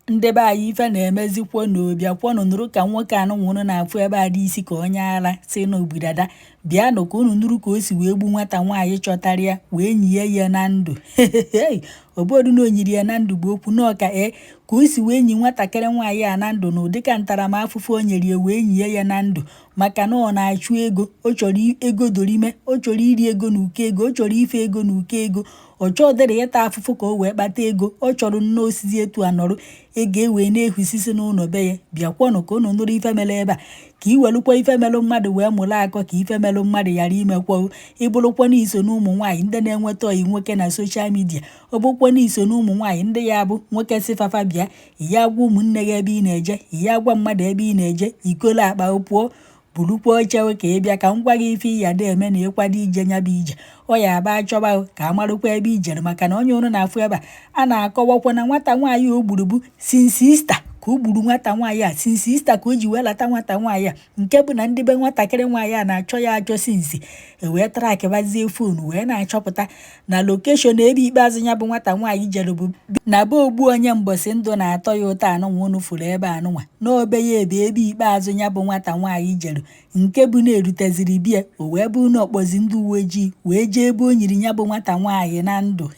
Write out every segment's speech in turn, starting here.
Ndị be anyị, ife na-emezikwo bịakwọnụ nụrụ ka nwoke anụ nwụrụ na-afụ ebe a dị isi ka onye ara si n'ogbudada. Bịanụ ka unu nụrụ ka o si wee gbu nwata nwaanyị chọtara ya wee nyie ya na ndụ. Obodu na onyiri ya na ndụ bụ okwu n'ọka ee ka o si wee nyi nwatakịrị nwaanyị a na ndụ na ụdịka ntaramahụhụ o nyere ya wee nyie ya na ndụ, maka na ọ na-achụ ego. Ọ chọrọ ego dorime, ọ chọrọ iri ego na uko ego, ọ chọrọ ife ego na uko ego. Ọ chọdịrị ịta afụfụ ka o wee kpata ego. Ọ chọrọ nnọọ osisi etu a nọrọ ego e wee na-ehusisi n'ụlọ be ya. Bịakwọnụ ka unu nụrụ ife mere ebe a, ka i welụkwa ife melụ mmadụ wee mụrụ akọ, ka ife melụ mmadụ ghara imekwa. Ịbụrụkwa na iso na ụmụ nwaanyị ndị na-enweta ọyị nwoke na social media, ọ bụrụkwa na iso na ụmụ nwaanyị ndị ya bụ nwoke si fafa bịa, ya gwa ụmụnne gị ebe ị na-eje, ya gwa mmadụ ebe ị na-eje, ikolo akpa pụọ, burukwa oche ka ị bịa ka m gwa gị ife ị ya da eme na ịkwado ije nya bụ ije. Ọ ya aba achọba ka amarụkwa ebe ijere, maka na onye ụnụ na-afụ ebe a a na-akọwakwa na nwata nwaanyị o gburu bụ since Easter ka o gburu nwata nwaanyị a, since Easter ka o ji wee lata nwata nwaanyị a, nke bụ na ndị be nwatakịrị nwaanyị a na-achọ ya achọ since. E wee trackbazie phone wee na-achọpụta na location ebe ikpeazụ ya bụ nwata nwaanyị jere bụ na be ogbu onye mbọsị ndụ na-atọ ya ụtọ anụnwa unu fụrụ ebe anụnwa n'obe ya ebe ikpeazụ ya bụ nwata nwaanyị jere, nke bụ na-eruteziri bie o wee bụ na ọkpọzi ndị uwe ojii wee jee ebe o nyiri ya bụ nwata nwaanyị na ndụ.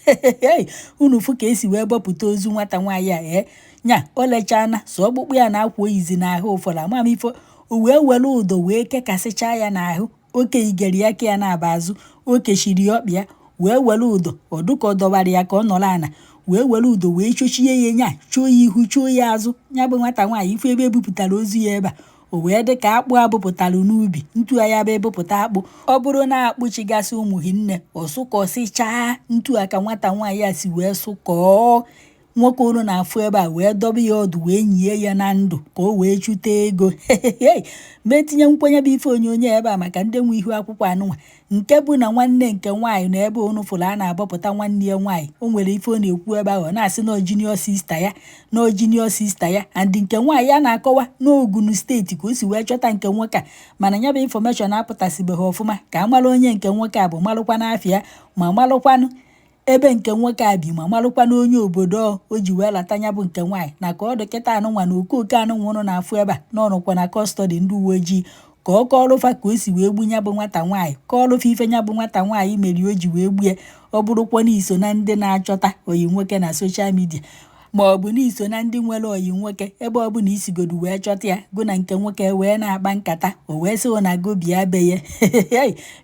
Unu fụ ka esi wee bọpụta ozu nwata nwaanyị a. Ee, nya o lechana so ọkpụkpụ ya na akwa oyizi n'ahụ ụfọdụ amamifo. O wee were ụdọ wee kekasịchaa ya n'ahụ, oke igeri ya ka ya na-aba azụ, o kechiri ọkpa ya wee were ụdọ ọdụka ọ dọwara ya ka ọ nọrọ ana, wee were ụdọ wee chochie ya, nya choo ya ihu, choo ya azụ. Ya bụ nwata nwaanyị, ifu ebe ebupụtara ozu ya ebe a, o wee dị ka akpụ abụpụtara n'ubi ntu ya bụ ebupụta akpụ. Ọ bụrụ na akpụchigasị ụmụ hinne, ọ sụkọsịchaa ntu a ka nwata nwaanyị a si wee sụkọọ nwoke unu na-afụ ebe a, wee dọba ya ọdụ wee nyie ya na ndụ ka o wee chute ego. Ma etinye nkwenye bụ ife onyonyo ebe a maka ndị nwe ihu akwụkwọ anụnwa, nke bụ na nwanne nke nwaanyị na ebe unu fụrụ a na-abọpụta nwanne ya nwaanyị, o nwere ife ọ na-ekwu ebe ahụ. Ọ na-asị na junior sister ya, na junior sister ya and nke nwaanyị ya na-akọwa n'Ogun State ka o si wee chọta nke nwoke a, mana ya bụ information apụtasịbeghị ọfụma ka a mara onye nke nwoke a bụ, malụkwa n'afịa, ma malụkwanụ ebe nke nwoke a bi, ma malụkwa na onye obodo o ji wee lata ya bụ nke nwaanyị. Na ka ọ dị kịta anụnwa na okooko anụnwa ụnụ na-afụ ebe a n'ọnụkwa na custody ndị uwe ojii ka ọ kọọrụfa ka o si wee gbu ya bụ nwata nwaanyị, kọọrụfa ife ya bụ nwata nwaanyị mere o ji wee gbue. Ọ bụrụkwa na iso na ndị na-achọta oyi nwoke na social media, ma ọ bụ na iso na ndị nwere oyi nwoke, ebe ọ bụla isigodu wee chọta ya, gụ na nke nwoke wee na-akpa nkata, o wee sị na go bịa be ya,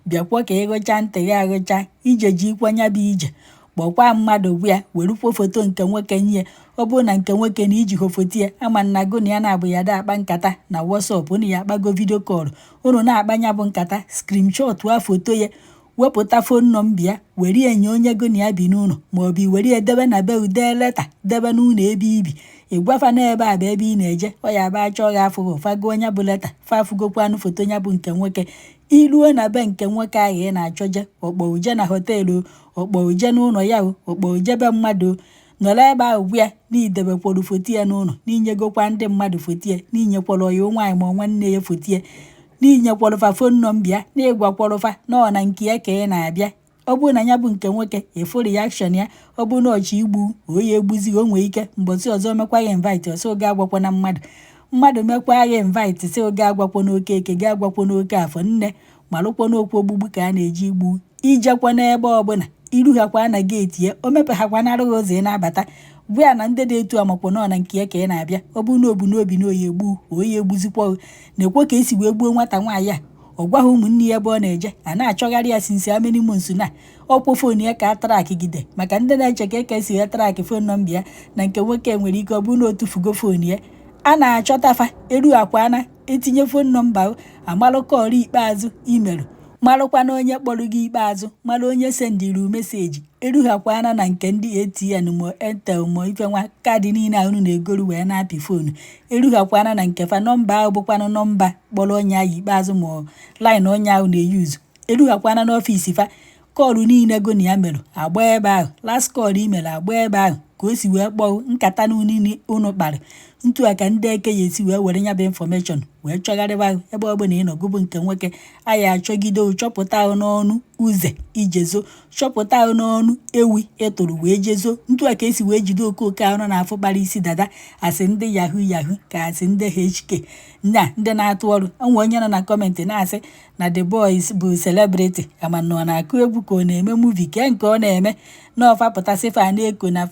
bịakwa ka ịgụcha ntị gị agụcha ije ji ikwenya bụ ije, kpọkwa mmadụ gwa ya werukwa foto nke nwoke nye. Ọ bụrụ na nke nwoke na iji foto ya ama nna gụ na ya na-abụ ya da akpa nkata na WhatsApp, unu ya akpago video call, unu na-akpa ya bụ nkata, screenshot a foto ya, wepụta phone number ya, were ya nye onye gụ na ya bi n'ụlọ, maọbụ i were ya debe na be, dee letter debe n'ụlọ ebe ibi, ịgwafa n'ebe a bụ ebe ị na-eje. Ọ ya ba achọ gị afụghị, fago onye bụ letter, fafugokwanụ foto ya bụ nke nwoke. Iruo na be nke nwoke ahụ ị na-achọje, ọkpọ uje na hotel, ọkpọ uje n'ụlọ ya, o ọkpọ uje be mmadụ, nọrọ ebe ahụ gwa ya na idebekwara foto ya n'ụlọ, n'inyegokwa ndị mmadụ foto ya, n'inyekwara ọya nwaanyị ma nwanne ya foto ya, n'inyekwara fa phone number ya, na ịgwakwarụfa na ọ na nke ya ka ị na-abịa. Ọ bụrụ na ya bụ nke nwoke ịfụ reaction ya, ọ bụrụ na ọchọ igbu oyi egbuzighị, o nwee ike mbọsị ọzọ mekwa ya invite, ọsọ oge agwakwa na mmadụ mmadụ mekwa ya invite, sị oge agwakwa n'oke eke ga agwakwa n'oke afọ nne, malụkwa n'okwu ogbugbu ka a na-eji igbu. Ijekwa n'ebe ọbụla irughakwa na gate ya, o mepeghakwanarụghị ụzọ ị na-abata, gwa ya na ndị dị etu amakwa nọ na nke ya ka ị na-abịa. Ọ bụrụ na obu n'obi na oyi egbu oyi egbuzikwa, na-ekwe ka esi wee gbuo nwata nwaanyị a. Ọ gwaghị ụmụnne ya ebe ọ na-eje, a na-achọgharị ya since how many months na ọkwụ phone ya ka a trackgide, maka ndị na-eche ka eke si ya track phone number ya na nke nwoke nwere ike ọ bụrụ na o tufugo phone ya. A na-achọta fa eru akwana etinye phone number, amalụ call ikpeazụ imerụ, malụkwa na onye kpọrọ gị ikpeazụ, mara onye sendiri message. Erughakwana na nke ndị ATN ma Airtel ma ife nwa card niile a unu na-egoru wee na-apị phone, erughakwana na nke fa number ahụ bụkwanụ number kpọrọ onye ahụ ikpeazụ ma line onye ahụ na-eyuzu. Erughakwana n'office fa, call niile go na ya merụ agba ebe ahụ, last call imere agba ebe ahụ. Ka o si wee kpọọ nkata niile unu kpara ntu a, ka ndị eke ya esi wee were ya bụ information wee chọgharịba ebe ọ bụla ị nọ. Gụbụ nke nwoke anyị achọgide, chọpụta ahụ n'ọnụ ụzọ ijezo, chọpụta ahụ n'ọnụ ewi ịtụrụ wee jezo. Ntu a ka esi wee jide okooko ahụ na-afụ kpara isi dada, asị ndị yahoo yahoo, ka asị ndị HK na ndị na-atụ ọrụ. Onwe onye nọ na comment na-asị na the boys bụ celebrity, ama na ọ na-akụ egwu ka ọ na-eme movie ke nke ọ na-eme na ọfa pụtasị fa na-eko na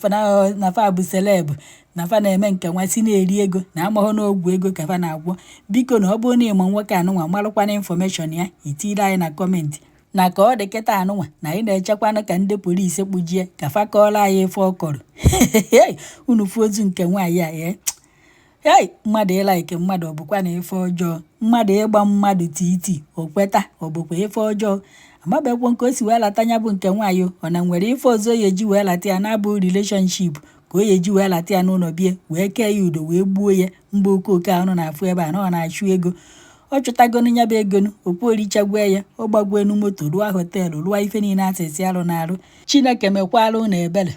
fa bụ celeb, na fa na-eme nke nwa si na-eri ego na amahụ n'ogwu ego ka fa na-agwọ. Biko, na ọ bụrụ na ịma nwoke anụnwa, marụkwana information ya, itiri anyị na comment. Na ka ọ dị kịta anụnwa na anyị na-echekwanụ ka ndị polisi kpụjie ka fa kọọrọ anyị ife ọ kọrọ. Unu fụ ozu nke nwaanyị a. Ee hei, mmadụ ịlike mmadụ, ọ bụkwa na ife ọjọọ? Mmadụ ịgba mmadụ titi o kweta, ọ bụkwa ife ọjọọ? Amabekwo nke o si wee lata ya bụ nke nwaanyị. Ọ na nwere ife ọzọ ya eji wee lata ya na-abụ relationship, ka o ya eji wee lata ya n'ụlọ bie wee kee ya udo wee gbuo ya. Mgbe okooko ahụ na-afụ ebe a na ọ na-achụ ego, ọ chụtagonu ya bụ egonu, okwu orichagwe ya, ọ gbagwenu moto, rụọ hotel, rụọ ife niile asịsị arụ na arụ. Chineke mekwara unu ebere.